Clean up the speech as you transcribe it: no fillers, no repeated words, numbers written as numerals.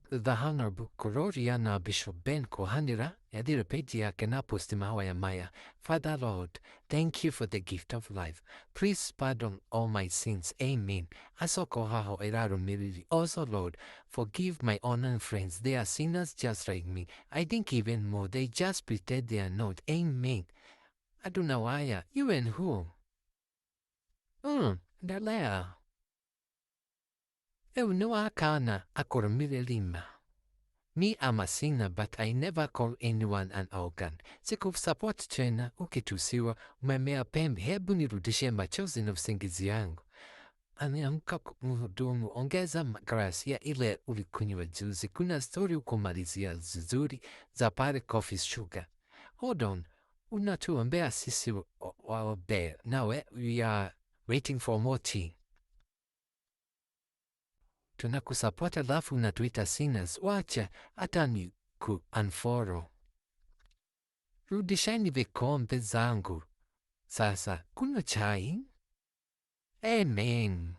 The Honorable Gloriana Bishop Ben Kuhanira yadhira page yake na posti maua ya Maya. Father Lord, thank you for the gift of life. Please pardon all my sins. Amen. Asoko haho eraro miriri. Also, Lord, forgive my honor friends. They are sinners just like me. I think even more. They just pretend they are not. Amen. Adunawaya, you and who? Dalea. Eu no akana akoromire. Me, I'm a sinner, but I never call anyone an organ. Sikusupport tena, ukitusiwa, umemea pembe, hebu nirudishe machozi na usingizi yangu. Ameamka mhudumu, ongeza grasia ile ulikunywa juzi. Kuna story ukumalizia zuri za pale Coffee Sugar. Hold on, unatuombea sisi waombee. Nawe, we are waiting for more tea. Tunakusupport alafu unatuita sinners. Wacha hata ni ku unfollow. Rudisheni vikombe zangu. Sasa kunywa chai. Amen.